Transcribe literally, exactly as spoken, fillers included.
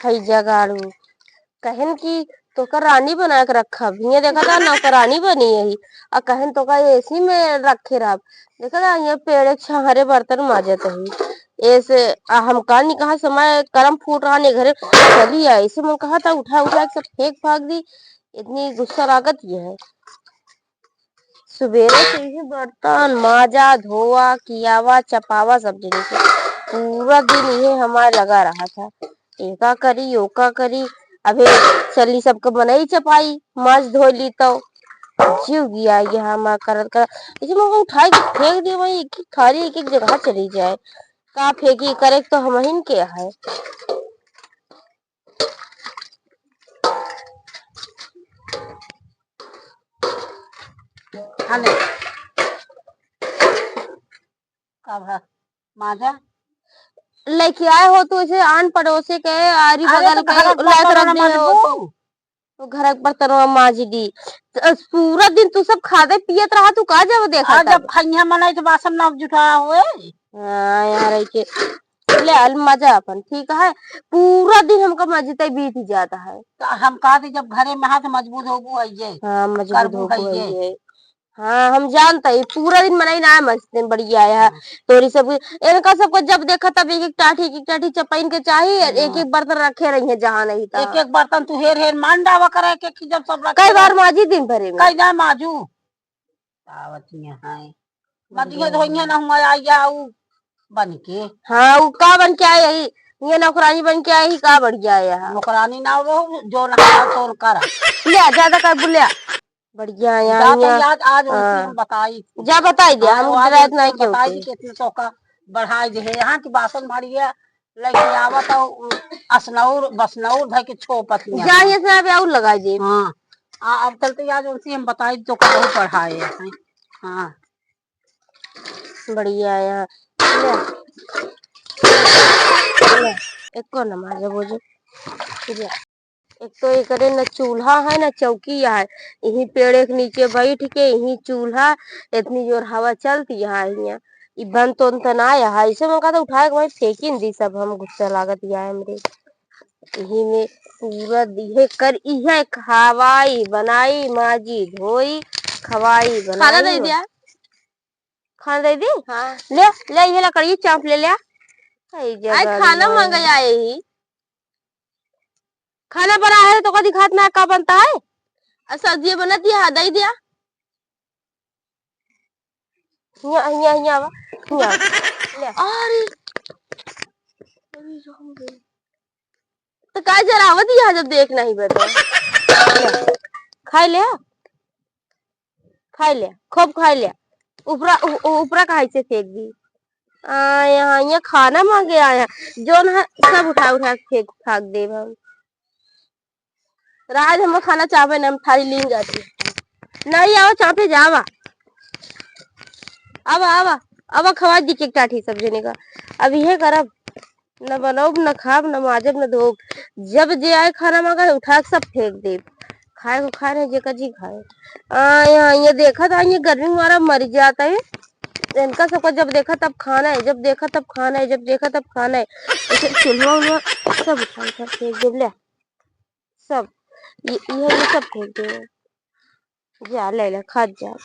है जगाड़ू। कहन कि तोका रानी बना के रखब, हियाँ देखा था नौकरानी बनी यही, आ कहन तोका एसी में रखे रहब। देखा था ये पेड़ के छाहरे बर्तन माजत ही। ऐसे आ हम का नहीं कहा समय करम फूट रहा ने घरे चली आई। ऐसे मन कहा था उठा उठा के सब फेंक फाक दी, इतनी गुस्सा लागत ये है। सुबेरे से इहे बर्तन माजा, धोआ, कियावा, चपावा सब जने से। पूरा दिन इहे हमार लगा रहा था। एका करी, ओका करी। अबे चली सबके मनई चपाई, माज धोई ली तो। जीव गिया ये हमार करत करत। इसे मैं उठाई के फेंक दिए वही, एक एक थारी एक एक जगह चली जाए। का फेंकी करे तो हमहिन के है। हले। का भा? माजा? लेके आए हो तो इसे आन पड़ोसे के आरी अरे बगल तो के घर के लायक बर्तन रख ना दे हो। माजबू? तो घर के बर्तनवा माज दी। त पूरा दिन तू सब खाते पियत रहा, तू का जब देखा आ, जब तब? खइया मनाई तो बासन ना जुटा होए। हाँ, यार, है के ले आल मजा अपन, ठीक है। पूरा दिन हमका मजते बीत जाता है। तो हम कहा थी, जब घरे में हाथ मजबूत होबू, आइए। हाँ, मजबूत करबू होबू, आइए। आइए। हाँ, हम जानता ही, पूरा दिन मनई ना मजते बढ़िया है। हाँ। तोरी सब, इनका सबको जब देखा तब एक एक टाठी, एक एक टाठी चपाइन के चाही, और एक हाँ। एक बर्तन रखे रही है जहाँ नहीं था। एक एक बर्तन तू हेर हेर मान डावा करे के कि जब सब रखे कई बार रहे। माजी दिन भरे में। कई ना माजू। आवत यहाँ है। मजिहे बढ़िया। धोइहे ना हुआ आई जाऊ बन के। हाँ, उ का बन के आए ही? ये नौकरानी बन के आए ही, का बढ़िया है यहाँ? नौकरानी ना रहो, जो ना करा, तोन करा। ले, ज्यादा कर बोले। बढ़िया है जा यहाँ, तो यहाँ। याद आज उनसे हाँ। हम बताई। जा बताई दे, हाँ, हम आज डरात उनसे नहीं हम बताई क्यों कि कितने सौ का बढ़ाई दे है। यहाँ की बासन मारी है, लेके आवत हो, असनौर, बसनौर धर के छो पतिया। जा, ये से अबे और लगाई दे। हाँ। आ, अब चलते आज उनसे हम बताई तो का बहुत बढ़ाए हैं। हाँ। बढ़िया है यहाँ। ले। ले। एको न मारे बोझे। जा। एक तो एकरे न चूल्हा है, न चौकी है। यही पेड़े के नीचे बैठ के, यही चूल्हा, इतनी जोर हवा चलती है यहाँ। ई बन तो न तना है, ऐसे मौका तो उठाए के वहीं फेंकिन दी सब, हम गुस्सा लागत या हमरे। यही में पूरा दिहे कर, इहे खवाई, बनाई, माजी, धोई, खवाई, खाना बनाई। दे दिया। खाना दे दी? हाँ। ले, ले, ये लकड़ी चाप ले ले। आई आई जगह खाना में। मांगे आए ही। खाना बना है तो कदी खात ना का बनता है? आ सब्जी बना दिया, दे दिया। हिया, हिया, हिया आवा। हिया। ले। अरे। तो का जरावत यहाँ जब देख नहीं बता। ले। खाई ले। खाई ले, खूब खाई ले। ऊपरा, उ-, उ-, ऊपरा का ऐसे फेंक दी। आ, यहाँ, यहाँ खाना मांगे आया। जोन है, सब उठा, उठा के फेंक, फाक देब हम। राज हम खाना चाहबे ना, हम थाली लीन जाती। नहीं आओ, चापे जावा। आवा, आवा, आवा, खवा दी एक टाठी सब जने का। अब इहे करब, न बनौब, न खाब, न माजब, न धोब। जब जे आए खाना मांगा, उठा के सब फेंक देब। खाए को खाए, नहीं जेकर जी खाए। आ, यहाँ ये देखा था, ये गर्मी मारा मर जाता है। इनका सबका जब देखा तब खाना है, जब देखा तब खाना है, जब देखा तब खाना है। ऐसे चूल्हा उल्हा सब उठा उठा फेंक देब ले। सब, ये, ये, ये सब फेंक दे। जा, ले ले, खा जा।